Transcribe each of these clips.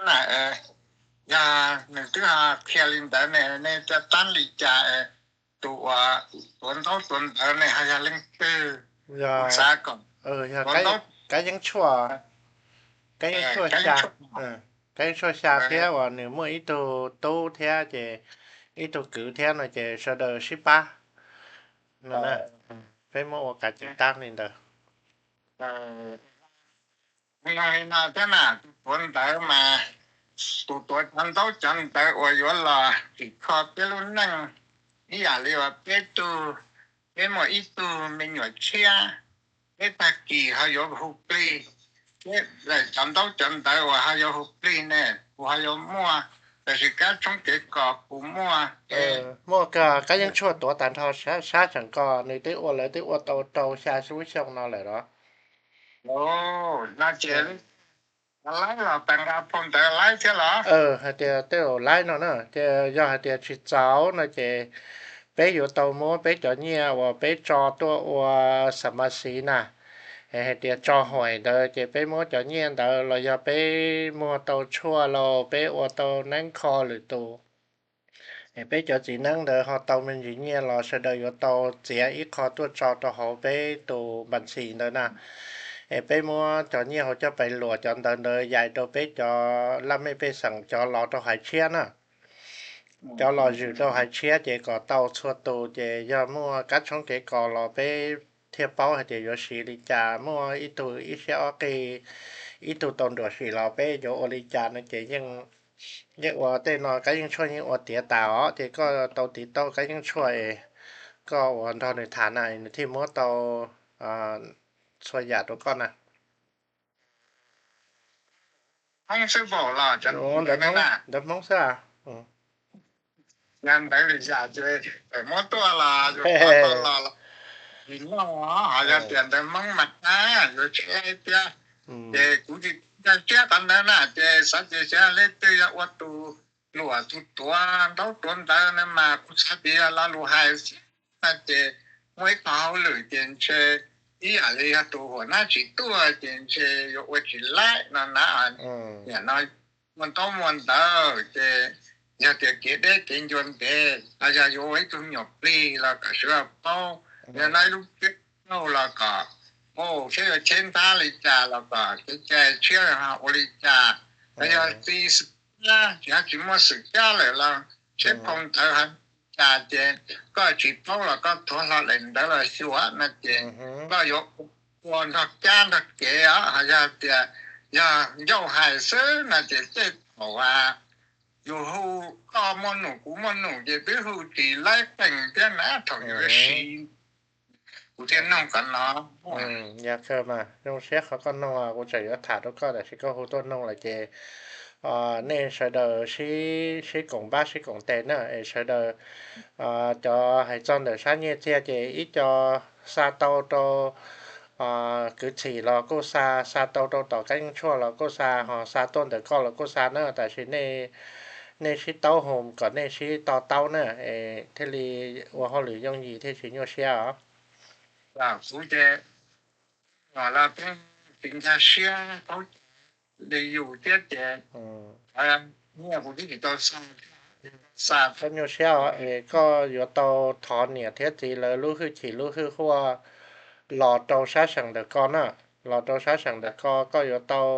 na, yog nws twb ho qhia li ntawd ne, nej coj tab li cas? Tus uas tuav ntaub tuav ntawv ne ho yog leej twg? Kuv xav kom Kab Yeeb Tshuaj, Kab Yeeb Tshuaj xya, Kab Yeeb Tshuaj xya thiab uas nws muaj ib tug tub thiab ces ib tug kwv thiab no ces sawv daws sib pab no. Peb muab ua kav ceev tab li ntawd. Li no thiab na, tus tuav ntawv mas, tus tuav cov ntaub cov ntawv uas yuav los tsim kho peb lub neej, ib yam li uas peb tug, peb muaj ib tug me nyuam tshiab, peb tag kis ho yuav hu plig, peb cov ntaub cov ntawv uas ho yuav hu plig ne, kuv ho yuav muaj, tab sis kab tshoob kev kos kuv muaj. Muaj, Kab Yeeb Tshuaj tuav tag nrho sab tseem kos, nws twb ua, lawv twb ua tau rau xya lub xyoo no lawm los. No ces laib los tas nqa phau ntawv laib thiab los? Hais tias tej laib no na, ces yog hais tias tsis txaus no ces peb yuav tau muab peb cov nyiaj uas peb tso tuaj ua xam mas xiv na, hais tias tso hoim ntawd ces peb muab cov nyiaj ntawd los yog peb muag tau tshuaj los peb ua tau neeb kho lwm tus, es peb cov txiv neeb ntawd ho tau me ntsis nyiaj los sawv daws yuav tau txiav ib qho tuaj tso rau hauv peb tus npas ntxis ntawd na. Es peb muab cov nyiaj hauv coj pais luam cov ntawv ntawd yais rau peb cov laj mej pej xeem cov los rau haiv tshiab na. Cov los zwm rau haiv tshiab ces kom tau txhua tus ces yog muaj kab tshoob kev kos los peb thiaj paub hais tias yuav siv li cas, muaj ib tug ib siab ob qig, ib tug tau nruam sim los peb yuav ua li cas no ces yeej ua tej no Kab Yeeb Tshuaj yeej ua tiav tas os, ces koj tau tiv tauj Kab Yeeb Tshuaj es koj ua nrog nws tham na nws thiaj muab tau txhua yam rau koj na. Hmoob xwb npaum los? Ntawv Hmoob xwb. Yog ntawv li yam ces muab tuaj los yus los los, vim no ho yog tias ntawv Hmoob mas yuav tsis laib thiab. Ces kuv tsis nkag siab qhov ntawd na, ces xav tias xyov leej twg yog ua tus luam tus tuav ntaub tuav ntawv na mas kuv xav tias yog lo lus hais xwb no ces muaj ib qho hauj lwm ces ntshe ib yam li yog tus huam nab tsis tuaj ces ntshe yuav ua tsis laib no na. Nim no muaj ntaub muaj ntawv ces yog tias kev deb kev ncua ntev los yog yuav ua ib tug me nyuam plig los kom sawv daws paub, yog no ib lub teb chaws los kom mus seb yuav cheb ntab li cas los kom kev cai tshiab ua li cas, los yog txiv xwm kab tsis, tsis muaj xwm kab lawm los seb phau ntawv hais li cas ces koj tsis paub los koj thuav hlo daim ntawv los xyuas no ces koj yuav ua nrog kab nrog kev os. Ho yog tias yog ncauj hais xwb no ces tej thaum yus hu, koj muaj num kuv muaj num ces twb hu tsis laib qees thiab na thaum yus siv. Kuv thiaj noog qhov no. Yog kawg mas zoo siab qhov koj noog, kuv tseem yuav tham rau koj tab sis koj hu tuaj noog lawm ces nej sawv daws sib, sib koom npab sib koom tes na es sawv daws cov hais txog ntawm sab nyiaj txiag ces ib co xa tau rau kwv txhim los kuj xa, xa tau rau tom Kab Yeeb Tshuaj los kuj xa, ho xa tuaj ntawm koj los kuj xa na, tab sis nej sib taub hau kom nej sib to taub na es thiaj li ua hauj lwm yooj yim thiaj tsis nyuaj siab os. Kuv ces los peb tsis nkag siab paub li yus thiab ces nyiaj kuv twb tsis tau xa, xa. Koj nyuaj siab os, es koj yuav tau thov niam thiab txiv lawv lub hwj chim lub hwj huaj los rau sab seem ntawm koj na, los rau sab seem ntawm koj, koj yuav tau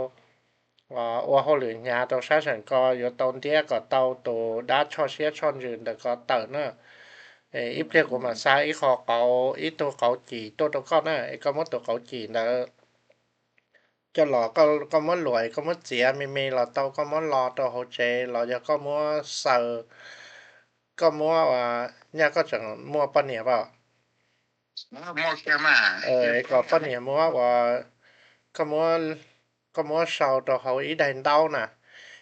ua hauj lwm hnyav rau sab seem ko, yuav tau ntiab kom tau tus dab tshoj siab tshoj ntsws ntawm ko tawm na. Ib pliag kuv mam xa ib qho qauv, ib tug qauv cim tuaj rau koj na, es koj muab tus qauv cim ntawd coj los, koj muab luam, koj muab txiav me me los tau, koj muab lo rau hauv tsev los yog koj muab xaws, koj muab, nyaj koj tseem muaj poj niam pom, kom poj niam muab ua, koj muab, koj muab sau rau hauv ib daim ntaub na,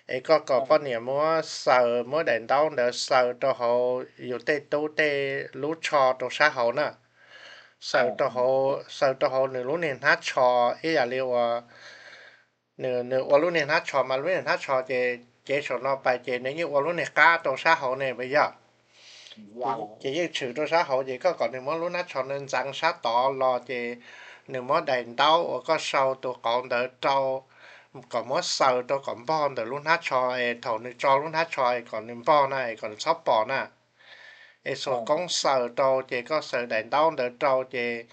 es koj kom poj niam muab xaws, muab daim ntaub ntawd xaws rau hauv yus tej tub tej lub tsho rau sab hauv na, xaws rau hauv, xaws rau hauv nws lub niag hnab tsho, ib yam li uas nws, nws ua lub niag hnab tsho mas lub niag hnab tsho ces cev saum no pais ces nws yeej ua lub niag qab rau sab hauv ne puas yog? Ces yeej tshwm rau sab hauv ces koj kom nws muab lub hnab tsho no ntxeev sab tod los ces nws muab daim ntaub uas koj sau tus qauv ntawd rau kom muab xaws rau kom npog ntawm lub hnab tsho es thaum nws tso lub hnab tsho es kom nws npog na es kom nws txhob pom na. Es xuas koob xaws rau ces koj xaws daim ntaub ntawd rau ces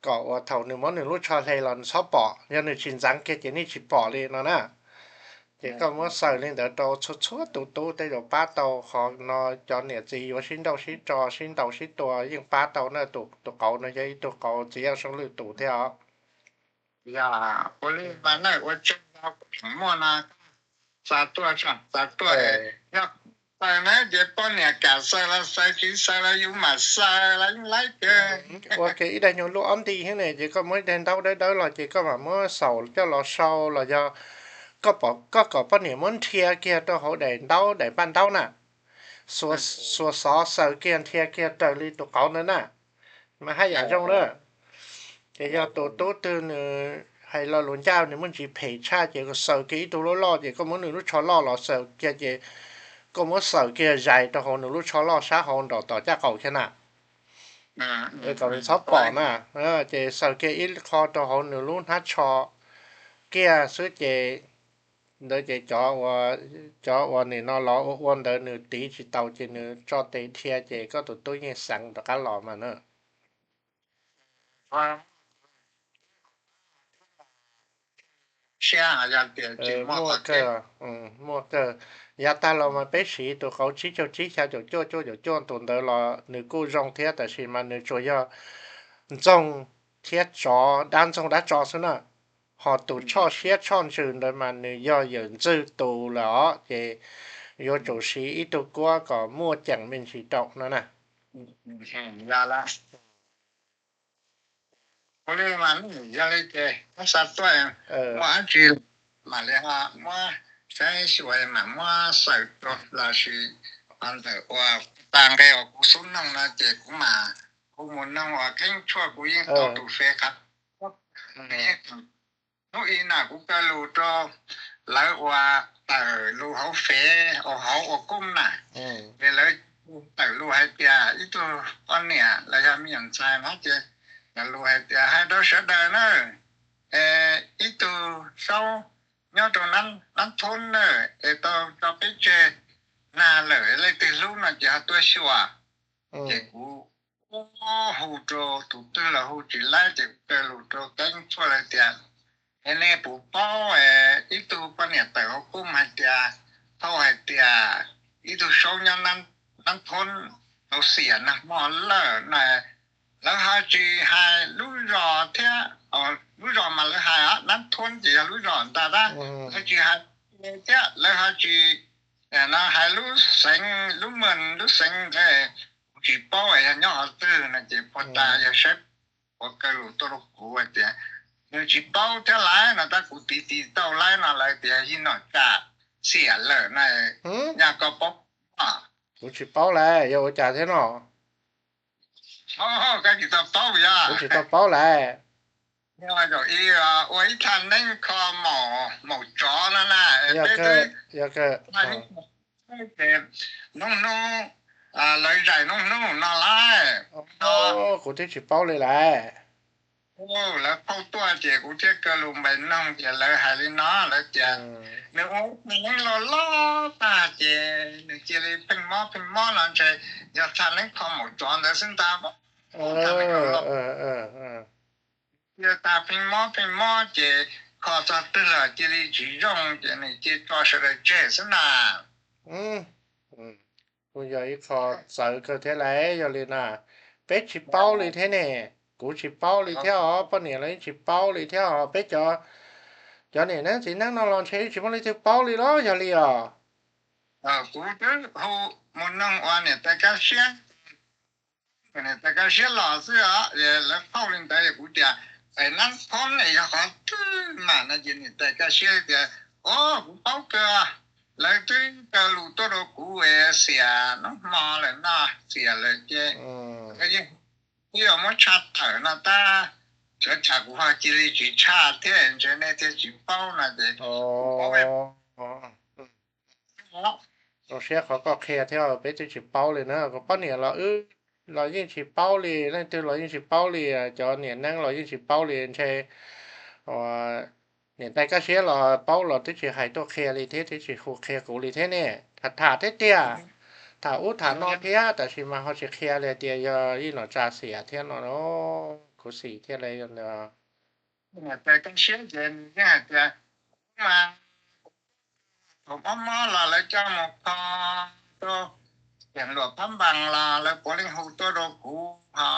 kom uas thaum nws muab nws lub tsho hle los nws txhob pom, yog nws tsis ntxeev kiag ces nej tsis pom li no na. Ces koj muab xaws li ntawd rau txhua txhua tus tub tej zaum pab tau. Qhov no cov niam txiv yuav sib nrauj sib tso sib ntaus sib tua yeej pab tau na. Tus qauv no yog ib tug qauv txiv yaj soob lwj tus thiab os. Yog ua li mas na ua tseeb, yog kuv tseem muaj no, xa tuaj, xa tuaj, yog xaws na ces poj niam kam xaws los xaws, tsis xaws los yus mam xaws los yeej laib kawg. Ua kiag ib daim nyuag lub ob nti thiab ne ces koj muab ib daim ntaub dawb dawb los ces koj mam muab xaus coj los sau los yog koj kom poj niam muab nrhia kiag rau hauv daim ntaub, daim npaj ntaub na, xuas xov xaws kiag nrhia kiag raws li tus qauv ntawd na, mas haj yam zoo na. Ces yog tus tub twg nws hais lo lus ncaj nws muaj ntsis phem tshaj ces xaws kiag ib tug loj loj ces koj muab nws lub tsho loj los xaws kiag ces koj muab xaws kiag zais rau hauv nws lub tsho loj sab hauv nraum tom caj qaum kiag na, kom nws txhob pom na. Ces xaws kiag ib qho rau hauv nws lub hnab tsho kiag xwb ces ntawd ces cov uas nim no los ua ua ntawd nws tiv tsis tau ces nws tso tes dhia ces koj tus tub yeej xeev rov qab los mas na. Muaj kawg, muaj kawg. Yav tag los mas peb siv tus qauv tsib caug tsib xya caum cuaj cuaj caum cuaj tus ntawd los nws kuj zoo thiab, tab sis mas nws tsuas yog ntxoog thiab tsov, dab ntxoog dab tsov xwb na. Ho tus tshoj siab tshoj ntsws ntawd mas nws yog yawm ntxwg tus lawm os, ces yuav tsum siv ib tug kuab kom muaj ceem me ntsis rau no na. Ua li mas yog li ces muab xa tuaj, muaj dab tsi mam li ho muab saib xyuas mam muab xaws rau lossis ntawm uas tas nqe uas kuv xub noog no ces kuv mam hu mus noog uas Keeb Tshuaj, kuv yeej tau tus fev qhov hnub ib na kuv kaw lus rau lawv uas tawm lus hauv fev uas hauv ua kuj na, ces lawv tawm lus hais tias ib tug poj niam los yog me nyuam ntxhais no ces tawm lus hais tias hais rau sawv daws na, ib tug saub nyob rau Nab Thoob na, es tau tso peb tseg nag lawm, leej twg hlub no ces ho tuaj xyuas. Ces kuv hu rau tus twg los hu tsis laib ces kuv kaw lus rau Keeb Tshuaj lawv tias, es nej puas paub ib tug poj niam tawm hauv kuj hais tias, thauj hais tias ib tug saub nyob Nab Thoob tau xiam nag hmo lawm na, lawv ho tsis hais lub zos thiab, lub zos mas lawv hais Nab Thoob ces yog lub zos ntag, lawv tsis hais thiab lawv ho tsis no hais lub xeev, lub mws lub xeev ntawd, kuv tsis paub yog nyob qhov twg no ces puag ta yog saib, kuv kaw lus tuaj rau kuv hais tias nws tsis paub thiab lawm no tab kuv tiv tiv tau lawm no lawv tias yog nom tsam xiam lawm na, nyaj koj paub. Kuv tsis paub lawm, yog ua cas thiab no? Koj tsis tau paub yog? Kuv tsis tau paub lawm. Zaum ib ua ib thaj neeb kho maum tsov no na, peb twb hnub hnub lawv zais hnub hnub no lawm. Kuv twb tsis paub li lawm. Lawv phauj tuaj ces kuv thiaj kaw lus npais noog ces lawv hais li no, lawv tias nws ua ib thaj neeb loj loj tag ces nws cia li pheej mob pheej mob no ntshe yog thaj neeb kho maum tsov ntawd xwb ntag. Cia tag pheej mob pheej mob ces kho txog twg los cia li tsis zoo ces nws cia tso sawv daws tseg xwb na. Kuj yog ib qho txawv kawg thiab lauj. Yog li na, peb tsis paub li thiab ne, kuv tsis paub li thiab os, poj niam los yeej tsis paub li thiab os. Peb cov, cov niam neeb txiv neeb no los ntshe tsis muaj leej twg paub li los yog li os. Kuv twb hu mus noog ua niam tais Kaj Siab, niam tais Kaj Siab los xwb os, lawv phauj li ntawd kuv tias, es Nab Thoob es yog qhov twg mas no ces niam tais Kaj Siab tias, o, kuv paub kawg, lawv twb kaw lus tuaj rau kuv xiam hnub hmo lawm no, xiam lawm ces twb yog muab tshaj tawm no tab, txawm tsam kuv ho cia li tsis tshaj thiab ntshe nej thiaj tsis paub no ces zoo siab qhov koj qhia thiab, peb twb tsis paub li na. Kuv poj niam los wb los yeej tsis paub li, leej twg los yeej tsis paub li, cov niam neeb los yeej tsis paub li, ntshe Niam tais Kaj Siab los paub los twb tsis hais tuaj qhia li thiab, twb tsis hu qhia kuv li thiab ne. Tham tham thiab tiag, tham ub tham no thiab, tab sis mas ho tsis qhia li tias yog ib nom tsa xiam thiab no, khuv xim thiab li. Niam tais Kaj Siab ces nws yeej hais tias, mas thaum mob mob los lawv coj mus kho rau xeem luam Phab Npas los lawv puav leej hu tuaj rau kuv, ho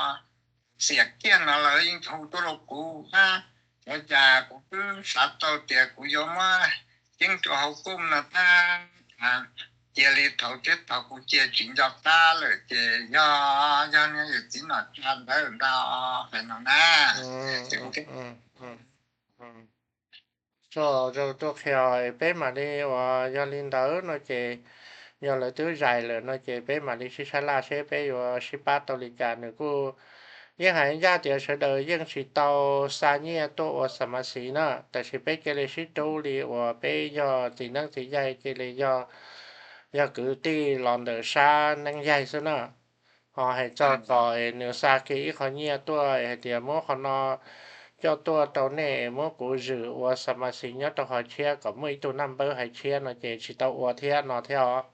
xiam kiag no lawv yeej hu tuaj rau kuv na. Ua cas kuv twb xav tau tias kuv yuav muab ceeb rau hauv kooj no tab cia li thaum teb thaum kuv cia tsis nco qab lawm ces yog, yog niag yawm txiv nom tsa ntawd ntag hais no na. Txog rau tuaj qhia peb mam li uas yog li ntawd no ces, yog lawv twb zais lawm no ces peb mam li sib sab laj seb peb yuav sib pab tau li cas. Nws kuj yeej hais ncaj tias sawv daws yeej tsis tau xa nyiaj tuaj ua xa ma xis na, tab sis peb cia li sib rub li uas peb yog txiv neeb txiv yaig cia li yog, yog kwv tij los ntawm sab neeb yaig xwb na. Ho hais txog kom nws xa kiag ib qho nyiaj tuaj hais tias muab qhov no coj tuaj rau nej, muab kuv zwm ua xa ma xis nyob rau qhov tshiab kom muaj ib tug naj npawb hais tshiab no ces tsis tau ua thiab no thiab os.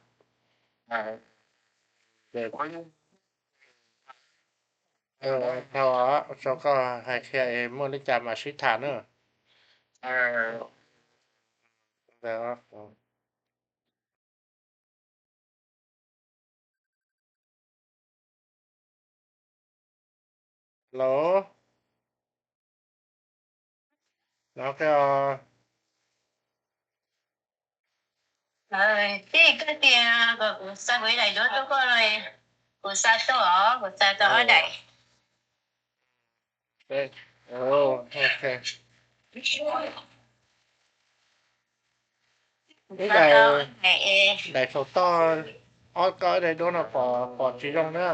Tau, tau koj hais qhia es muaj li cas mam sib tham na. Los, no qhia. Tij, koj tias kom kuv xa kuv ib daim duab tuaj koj los, kuv xa tuaj os, kuv xa tau ob daim. Ib daim, daim saum toj, ob koj ib daim duab no pom, pom tsis zoo na.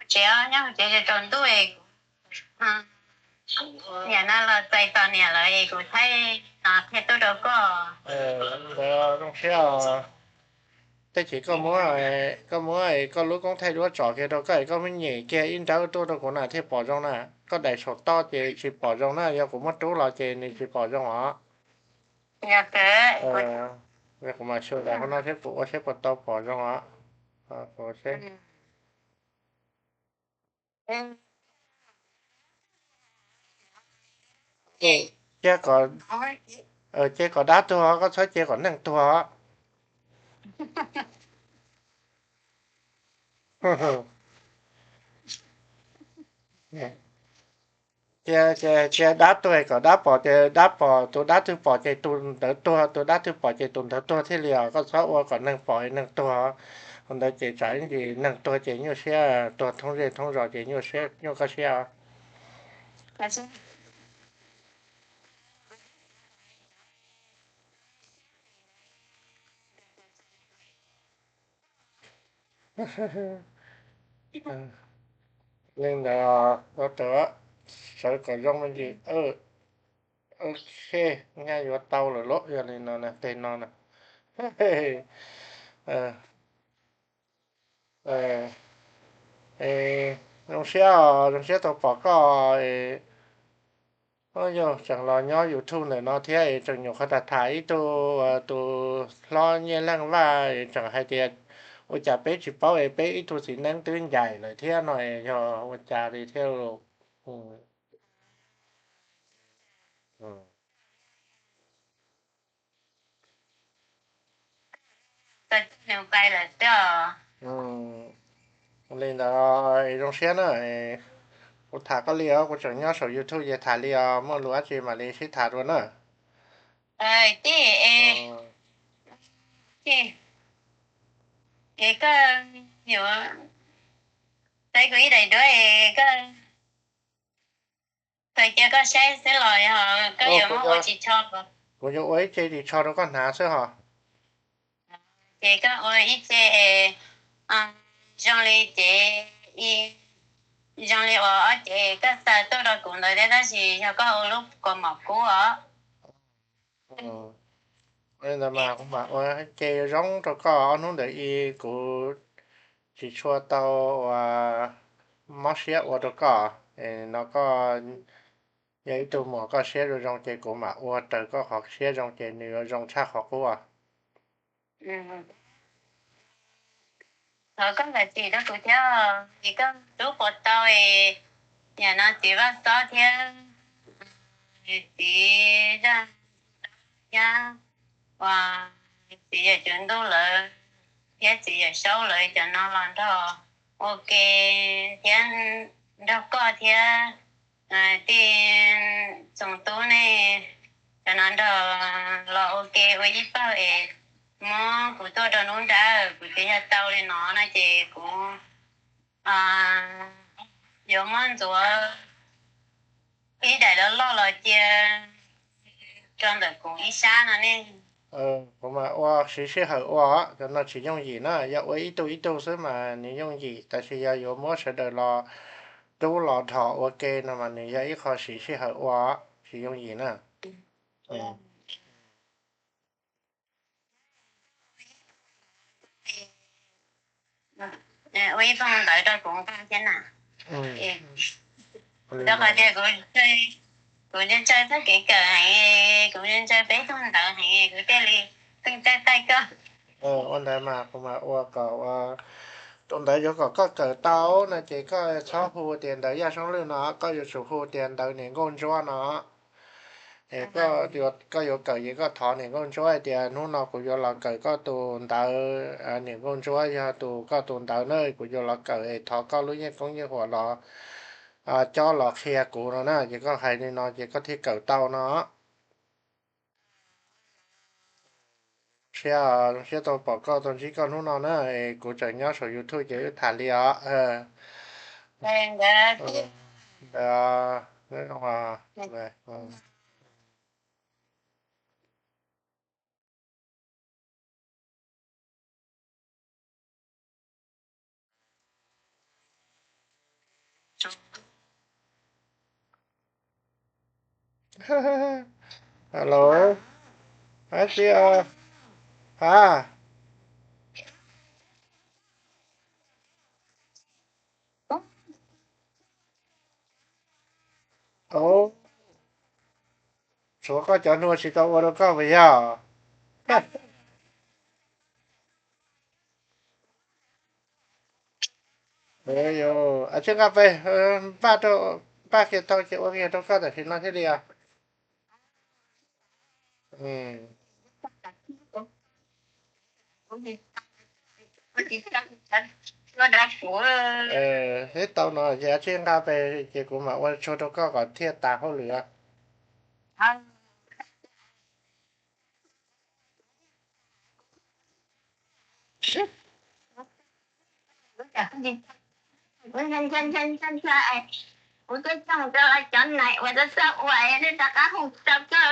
Tsev, nyob hauv tsev rau ntuj, niam no los txais tos niam lawm es kuv thaij no thiaj tuaj rau koj. Ntawd zoo siab os. Tej chim koj muab, koj muab koj lub koob thaij duab tsom kiag rau koj es koj muab nyem kiag ib nrawb tuaj rau kuv na thiaj pom zoo na. Koj daim saum toj ces tsis pom zoo na, yog kuv muab rub los ces nws tsis pom zoo os. Kuv mam xyuas daim hauv no thiab kuv ua seb puas tau pom zoo os. Cia kom, cia kom dab tuag, koj txhob cia kom neeg tuag. Cia, cia, cia dab tuag kom dab pom ces dab pom, tus dab twg pom ces tus ntawd tuag, tus dab twg pom ces tus ntawd tuag thiaj li os. Koj txhob ua kom neeg pom neeg tuag. Ua ntawd ces tsam ib ntsis neeg tuag ces nyuaj siab, tuag thoob zej thoob zos ces nyuaj siab, nyuaj koj siab os. Li ntawd, sawv kom zoo me ntsis. Ok, nyaj yuav tau lawm lauj, yog li no na, tej no na. Zoo siab, zoo siab tau pom koj. Yog tseem los nyob YouTube ntawm no thiab es tseem nyuam qhuav tham tham ib tug tus hlob Nyiaj Leej Vaj es tseem hais tias ua cas peb tsis paub es peb ib tug txiv neeb twb ncaim lawm thiab no es yog ua cas li thiab. Li ntawd zoo siab na. Kuv tham koj li os, kuv tseem nyob saum YouTube ces tham li os, muaj lus dab tsi mam li sib tham dua na. Tij, es koj yuav, kuv ib daim duab es koj txawm cia koj saib xwb los yog koj yuav muab ua ris tsho? Kuv yuav ua ib ce ris tsho rau koj hnav xwb hos. Ces koj ua ib ce zoo li ces, zoo li uas ob ce koj xa tuaj rau kuv ntawd thiab, tab sis yog koj ua lub kaus mom kub os. Li ntawd mas kuv mam ua ce zoo rau koj, ob hnub ntawd i kuv tsis tshua tau ua, mob siab ua rau koj, no koj Yog ib tug muam koj siab zoo zoo ces kuv mam ua raws koj qhov siab zoo ces nws yuav zoo tshaj qhov qub. Thov koj zam txim rau kuv thiab, es koj tub puas tau, yam no txiv Vaj Xob thiab txiv Zaj thiab, uas txiv Yawm Tswv Ntuj lawv thiab txiv Yawm Saub lawv cov no los nrog ua ke thiab nrog koj thiab tij Txoos Tub nej cov no nrog los ua ke ua ib pawg es muab kuv tuaj rau hnub nrab, kuv twb yog tau li no no ces kuv yuav muab ntxuav ib daim loj loj los cia rau ntawm kuv ib sab no ne. Kuv mam ua siv sij hawm ua, cov no tsis yooj yim na, yog ua ib tug ib tug xwb mas nws yooj yim, tab sis yog yuav muab sawv daws los rub los dhos ua ke no mas nws yog ib qho siv sij hawm ua, tsis yooj yim na. Ua ib tug ntawv rau kuv nqa thiab na. Rau qhov tias kuv ntshaw txoj kev kawm heev, kuv ntshaw peb tug ntawv heev, kuv thiaj li pheej caij taij koj. Ua ntawd mas kuv mam ua kom ua, tus ntawv yuav kom koj kawm tau no ces koj txhob hu tias ntawv Yaj Soob Lwj no, koj yuav tsum hu tias ntawv niam nkauj ntsuab no. Es koj yuav kawm ces koj thov niam nkauj ntsuab hais tias hnub no kuv yuav los kawm koj tus ntawv, niam nkauj ntsuab yog tus koj tus ntawv na, kuv yuav los kawm es thov koj lub yeej koob yeej huam los cob los qhia kuv no na, ces koj hais li no ces koj thiaj kawm tau no. Siab, siab tau pom koj tau ntsib koj hnub no na, es kuv tseem nyob saum YouTube ces wb tham li os. Alo, hab tsi, ha, tshuav koj cov hnub tsis tau ua rau koj puas yog? Tsis nqa pem, npaj rau, npaj kiag tau ces ua kiag rau koj tam sim no thiaj li os. Twb tau no ces tsis nqa pem ces kuv mam ua tshua rau koj kom thiaj tas hauj lwm. Kuv twb coj rau cov neeg uas txawj txawj ua nej rov qab hu rau koj.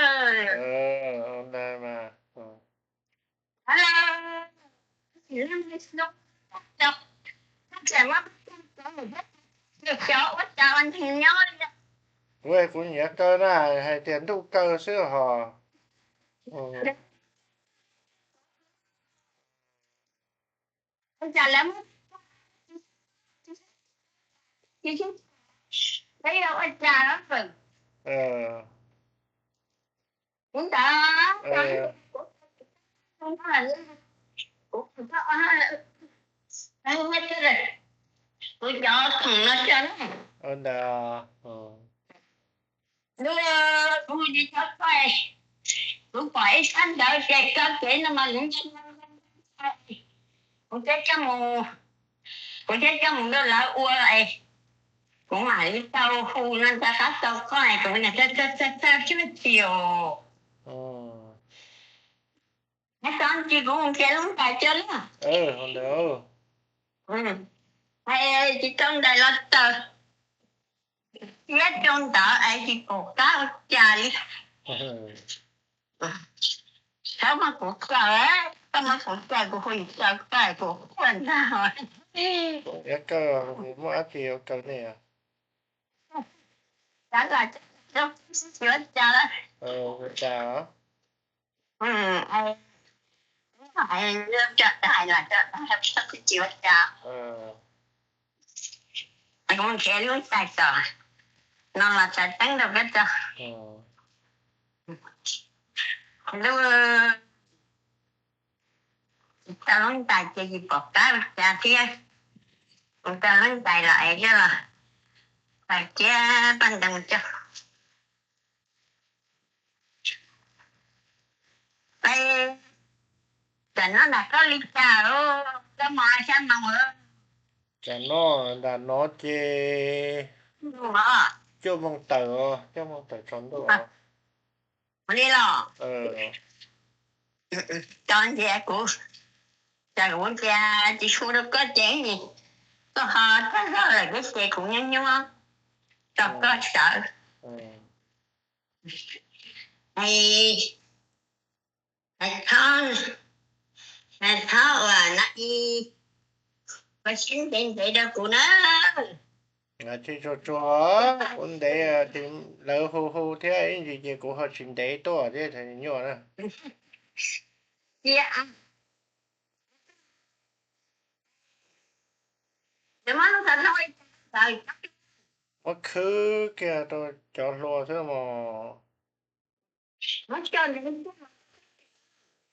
Kuv, kuv nyiam kaw na, hais tias ntuj kaw xwb hos. Kuv cov khoom no tso na. Ntawd, kuv, kuv tsis txhob koj, kuv pom ib sab ntawd ces koj kev no mas kuv, kuv thiaj coj mus, kuv thiaj coj mus rau lawv ua es kuv mam li tau hu no rov qab tau koj es kuv niam txawj txawj txawj txawj tsis os. Nyob tod ces kuv mus nrhiav lub ntais tso na. Tsis tau ntais los tawm thiab rau ntawd es tsis pom qab ua cas li. Txhob muab kuv kawm, koj muab kuv kawm kuv hu yus tso koj kuv quaj ntag. Muaj dab tsi yuav kaw ne? Tsis ua cas. Ua cas? Tsis ua cas. Kuv nrhiav lub ntais tso. No los tsav teeb rau peb tso. Lub, tau lub ntais ces yus pom qab ua cas thiab. Kuv tau lub ntais los es coj los thaij kiag paj ntoos coj. Tam no nram koj li cas, koj mos xya moos lawm? Tam no nram no ces cuaj moos tawm, cuaj moos tawm tsaus ntuj. Ua li los, cov ntiav kuv, cas kuv ntiav tsis tshua rau koj ces koj ho tag zog lawm thiab ces kuv nyuaj nyuaj rau koj sawv. Hais txhob, hais txhob uas no i, ua siab ntev ntev rau kuv na. Tsis tsuag tsuag, kuv ntev, lawv hu hu thiab ib ntsis ces kuv ho tsis ntev tuaj thiab nyuaj na. Muab khwb kiag rau cov hlua xwb mos.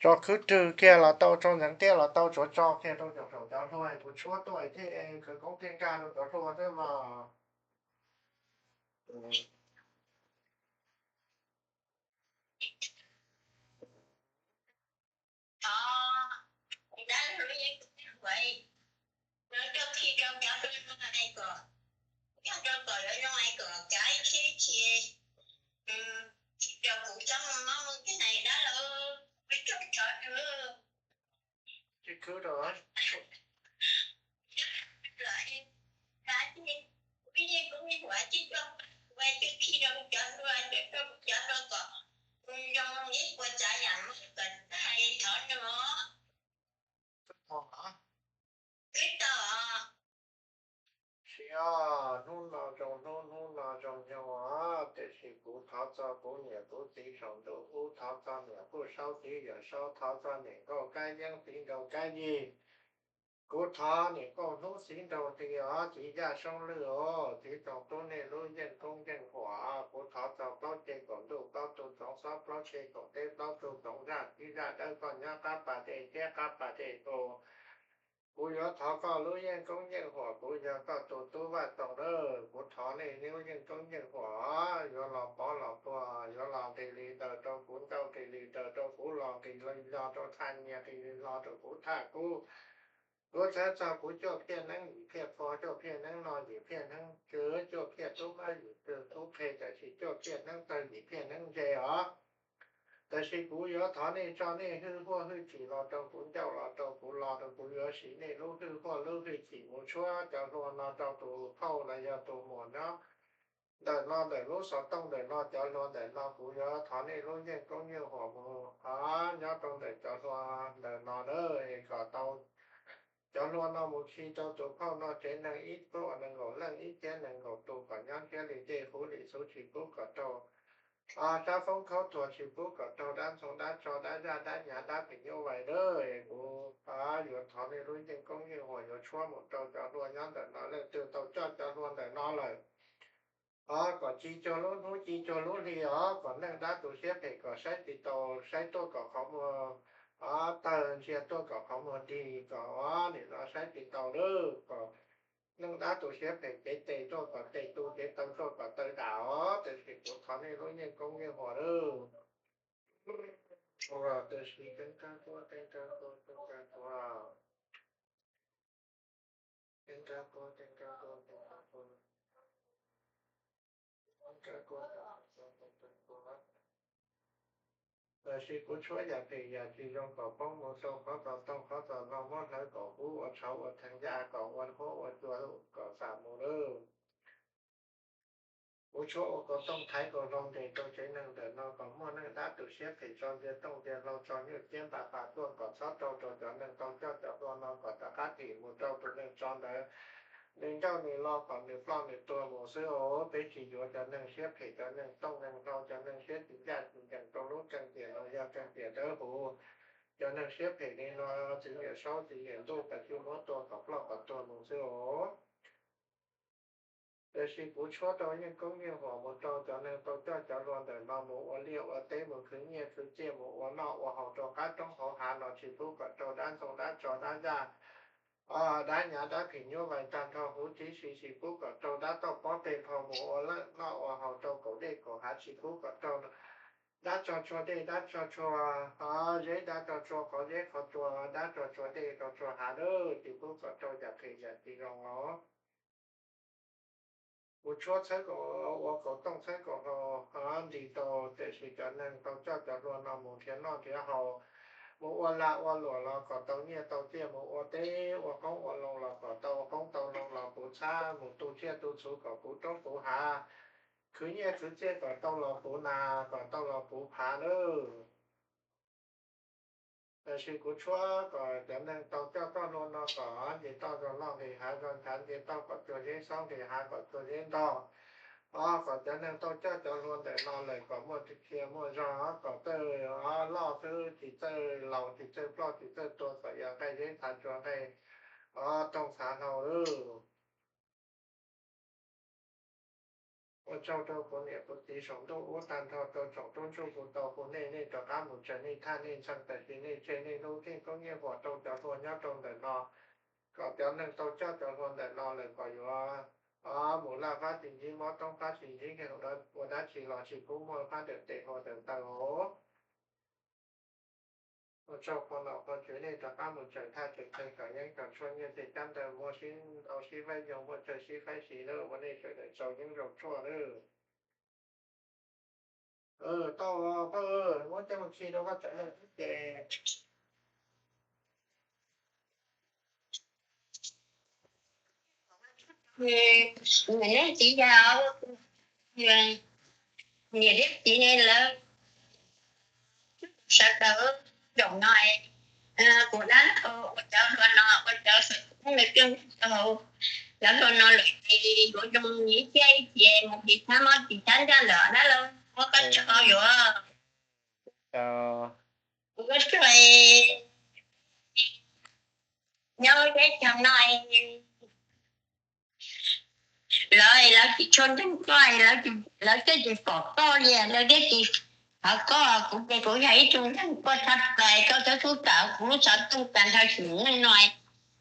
Tso khwb rwg kiag los tau, tso ntxeev tiaj los tau, tsuav tso kiag rau cov, cov hlua, kuv tshuab tuaj thiaj khawv koob thiaj nkag rau cov hlua xwb mos. Tsis khwb rau. Sis os, hnub no zoo hnub, hnub no zoo nyoog os, tiam sis kuv thov txog kuv niam kuv txiv saum ntuj ub, thov txog niam Phuj Saub txiv Yawm Saub, thov txog niam Nkauj Kab Yeeb txiv Nraug Kab Yig. Kuv thov niam Nkauj Hnub txiv Nraug Nti os, txiv Yaj Soob Lwj os, txiv Txoos Tub, nej lub yeej koob yeej huam, kuv thov txog plaub ceg kaum ntuj plaub tug txoov xob, plaub ceg kaum teb plaub tug txoov zaj, txiv zaj dawb koj nyob qab pas dej thiab qab pas dej tus. Kuv yuav thov koj lub yeej koob yeej huam, kuv yog koj tus tub Vaj Txoos lawm, kuv thov nej lub yeej koob yeej huam, yuav los pov los puag, yuav los nqis li daws rau kuv, ncauj nqis li daws rau kuv, los nqis li los rau thaj nyias, nqis li los rau kuv thaj kub. Kuv txhawj txog kuv cuaj phiaj neeb yim phiaj pog, cuaj phiaj neeb no yim phiaj neeb tswv, cuaj phiaj tub mab yim phiaj tub qhe, tiam sis cuaj phiaj neeb tawg yim phiaj neeb ntse os. Tiam sis kuv yuav thov nej tso nej hwj huaj hwj chim los rau kuv, ncauj los rau kuv, los rau kuv, yuav siv nej lub hwj huaj lub hwj chim mus tshuab cov hlua no rau tus phauj los yog tus muam nyob ntawm no, ntawm lub xov tooj ntawm no, cov hlua ntawm no, kuv yuav thov nej lub yeej koob yeej huam mus nyob rau ntawm cov hlua ntawm no na, es kom tau cov hlua no mus khi rau tus phauj no tsev neeg ib txuab nees nkaum leej ib txhiab nees nkaum tus, kom nyob ntiab li dej huv li xuv, tsis pub kom raug sab foob khaub thuas, tsis pub kom raug dab ntxoog dab tso, dab zaj dab nyav, dab phim nyuj vais lawm. Kuv yuav thov nej lub yeej koob yeej huam yuav tshuab mus rau cov hlua nyob ntawm no, leej twg tau coj cov hlua ntawm no lawm os, kom ci cuag lub hnub ci cuag lub hli os, kom neej dab tus siab phem kom saib tsis taus, saib tuaj kom qhov muag tawg, ntsia tuaj kom qhov muag dig, kom nim no saib tsis taus lawm, kom neej dab tus siab phem cev tes tuaj kom tes tu, cev taw tuaj kom taw dam os. Tiam sis kuv thov nej lub yeej koob yeej huam lawm. Tiam sis teeb kab tuab, teeb kab tuab, teeb kab tuab, teeb kab tuab, teeb kab tuab, teeb kab tuab, teeb kab tuab. Tiam sis kuv tshuab yam phem yam tsis zoo kom poob mus rau qhov txos toog qhov txos hlau, muab hlawv kom kub ua tshauv ua theev yaj, kom ua huab ua cua, kom xam mus lawm. Kuv tshuab ua kaus tooj thaiv nkaus hlau ntes rau tsev neeg ntawm no, kom muaj neej dab tus siab phem tso ntsia tooj ntsia hlau, tso nyuj ciab npa pas tuaj, kom txhob rau rau cov neeg tau coj cov hlua no, kom rov qab thim mus rau tus neeg tso ntawd, nws ncauj nws lo, kom nws ploj nws tuag mus xwb os. Peb tsis yuav cov neeg siab phem, cov neeg tooj neeg hlau, cov neeg siab tsis ncaj tsis ncees rau lub keeb tiam los yog keeb tiam dawb huv. Cov neeg siab phem li no, txiv niam saub txiv niam ntuj, tas tsuj muab tua kom ploj kom tuag mus xwb os. Tiam sis kuv tshuab rau yeej koob yeej huam mus rau cov neeg tau coj cov luag ntawm no mus ua liaj ua teb, mus khwv nyiaj khwv txiaj, mus ua noj ua haus rau qab roob hauv hav no, tsis pub kom raug dab ntxoog dab tso dab ncaj, dab nyav dab phim nyuj vais tag nrho huv tib si, tsis pub kom raug dab tauj pob peg phau mus ua noj ua haus rau kaum dej kaum hav, tsis pub kom raug dab tso tshuag dej dab tso tshuag zeb, dab tso tshuag qhov zeb qhov tsua, dab tso tshuag dej tso tshuag hav lawm, tsis pub kom raug yam phem yam tsis zoo os. Kuv tshuab txhawb kom ua kaum tooj txhawb kom hlo nti tau, tiam sis cov neeg tau coj cov hlua no mus nrhiav noj nrhiav haus, mus ua lag ua luam los kom tau nyiaj tau txiaj, mus ua teb ua qoob ua loo los kom tau qoob tau loo los puv txhab, mus tu tsiaj tu txhuv kom puv roob puv hav, khwv nyiaj khwv txiaj kom tau los puv nas kom tau los puv phav lawm. Tiam sis kuv tshuab kom cov neeg tau coj txoj hlua no kom nce toj zoo noj nqis hav zoo nchav, nce toj kom tsuag zeb, xob nqis hav kom tsuag zeb ntog. Os, kom cov neeg tau coj cov hlua ntawm no lawm kom muaj txoj sia muaj zog, kom txawj loj xwb tsis txawj laus tsis txawj ploj tsis txawj tuag, kom yog nqaij zeb txhav tsua nqaij tooj txhav hlau lawm. Ua tsaug rau kuv niam kuv txiv saum ntuj ub tag nrho, rau tsoom tub ntsuj hu tau hu nej, nej rov qab mus tsaws nej thaj nej ntxhee, tiam sis nej tseg nej lub nyiaj koob nyiaj huam rau cov hlua nyob rau ntawm no, kom cov neeg tau coj cov hlua ntawm no lawm kom yuav mus laj fab tsis ntsib mob, toob fab tsis ntsib nkeeg, ua dab tsi los tsis pub muaj fab dawm tes hlua dawm taw os. Ua tsaug qhua nom qhua tswv, nej rov qab mus tsaws thaj tsaws ntxhee kom yeeb kom tshuaj, nyiaj txiag cab ntawg muaj sib ntau sib faib yoo, muaj tsawg sib faib si lawm, ua nej sawv daws tsaus yeeb zoo tshuaj lawm. Tau poj, muab coj mus khi rau vaj tsev lawm ces. Niam thiab txiv yog, niam thiab txiv ne lawv sawv daws zaum no, kuv dab laug ua cov hlua no ua cov xwm txheej lawv coj tau cov hlua no lawm ces yuav zoo ib pliag ib ces mus tsis thab mob tsis thab ncaj lawm dab laug, muab koj tso yuav kuv koj tso nyob teb chaws no. Lawv, lawv tsis tshua ntseeg koj, lawv thiaj tsis pom koj li, lawv thiaj tsis thov koj. Kuv ces kuv yog ib tug ntseeg koj tshaj plaws, koj twb txhub tawm kuv lub xov tooj tag nrho sim neej no.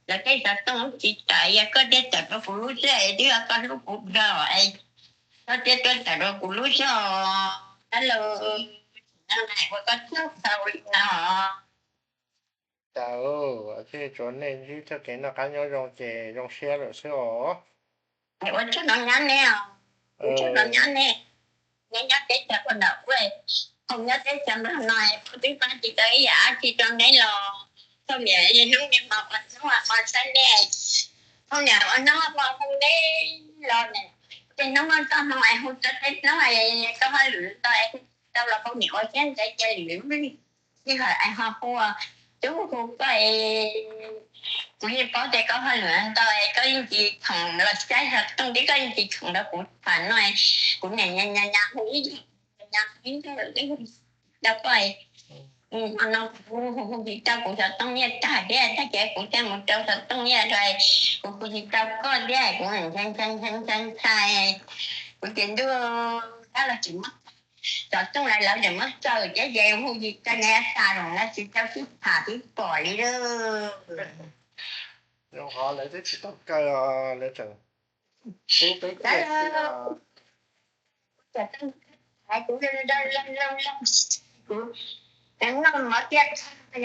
Lawv tej xov tooj lub tsis tawm, yog koj thiaj tawm rau kuv lub xwb, twb yog koj hlub kuv dhau, koj thiaj tuaj tawm rau kuv lub xwb. Dab laug, ua koj txhawj txhawj li no. Cas, tsuav nej ntsib txoj kev noj qab nyob zoo ces zoo siab lawm xwb os. Ua tsaug no nyab neb os, ua tsaug no nyab neb, neb nyob teb chaws ua ntawm ua, hauv nyob teb chaws Nplog no, kuv twb pab tsis tau ib yam dab tsi rau neb los, thaum niam hnub niam hmo ua hnub ua hmo saib neb, thaum niam ua hnub ua hmo hu neb los, tej hnub toj hmo es hu tau tej hnub es koj hauj lwm tau es hu tsis tau los poj niam ua siab ntev cia li sij hawm es ho hu, twb hu koj es kuv yeej paub tias koj hauj lwm ntau es koj yeej tsis khoom los saib xov tooj thiab koj yeej tsis khoom rau kuv tham no, kuv niam nyas nyas hu ib nyas hu ib nyas rau koj. No kuv hu tsis tau, kuv xov tooj nyiaj tag thiab, tag kis kuv thiaj mus rau xov tooj nyiaj rau, kuv hu tsis tau koj thiab, kuv ntshai ntshai ntshai ntshai ntshai, kuv ces ntuj, dab laug tseem muab xov tooj lawv tseem muab kaw thiab ces hu tsis tau, nyiaj tas los lawv tsis tau sib tham sib pom li lawm. Zoo qhov lawv twb tsis tau kaw, lawv tseem pub peb kiag xwb. Kuv noj mov tiaj,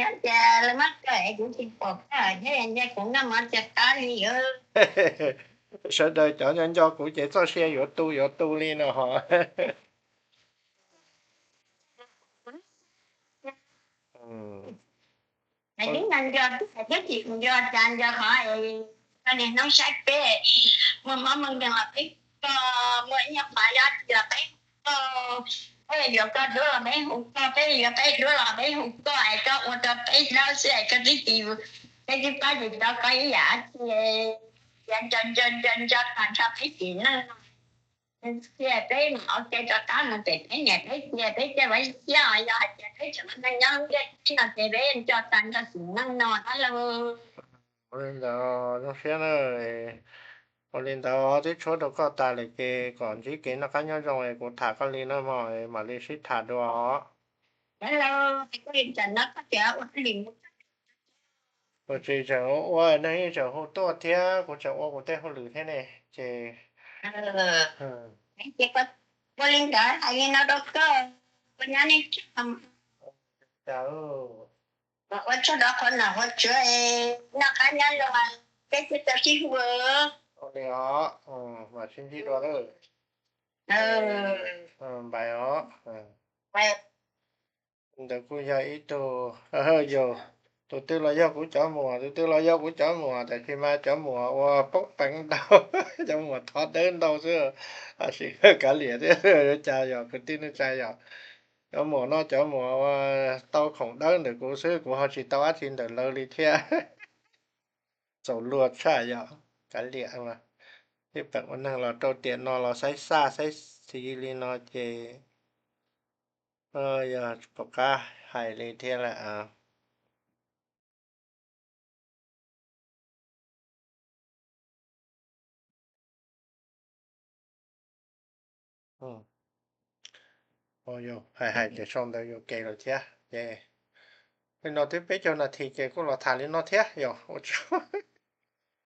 yog tias lawv muab kaw es kuv tsis pom koj thiab, kuv noj mov tiaj qab li. Sawv daws cov nco nco kuv ces txoj sia yuav tu yuav tu li no ho. Hais tib nco nco, hais tib tsis nco cas nco qhov es koj niaj hnub saib peb muaj mob muaj nkeeg los peb hu koj, muaj ib nyuag qhov dab tsi los peb hu koj, peb yuav koj duab los peb hu koj, peb yuav peb duab los peb hu koj es koj ua rau peb dawb xwb es koj twb tsis, peb twb pab tsis tau koj ib yam dab tsi. Yog nco nco nco nco tag nrho peb sim neej no, cia peb mus ua ke rov qab mus pem peb niam peb txiv, peb coj ua ib siab os, yog hais tias peb tseem muaj neej nyob lub ntiaj teb no ces peb nco tag nrho sim neej no dab laug. Ua li ntawd zoo siab na. Ua li ntawd twb tshuab rau koj tas lawm ces kom ntsib kev noj qab nyob zoo es kuv tham koj li no mog, mam li sib tham dua os. Kuv tsis tseem ua, neeg yeej tseem hu tuaj thiab kuv tseem ua kuv tej hauj lwm thiab ne, ces ua li ntawd hais li no rau koj, ua nyab nej tsis, ua tsaug rau qhov nom qhov tswv, noj qab nyob zoo, peb sib tau sib hu. Ua li os, mam sib ntsib dua lawm. Npais os. Ntawd kuj yog ib tug, yog, tus twg los yog kuv cov muam, tus twg los yog kuv cov muam, tab sis mas cov muam ua poob peev ntau, cov muam thov dawb ntau xwb, tab sis kav liam thiab, yuav cas yog kwv tij neej tsa yom. Cov muam no cov muam ua tau khoom dawb ntawm kuv xwb, kuv ho tsis tau dab tsi ntawm lawv li thiab. Txaus luag tshaj yom, kav liam mas. Tej peem ua neeg los rau tiam no los saib xaj saib xis li no ces yog pom qab hais li thiab lawm. Hais hais ces sau ntawd yuam kev lawm thiab ces, li no twb peb caug nas this ces kuj los tham li no thiab yog ua tsaug.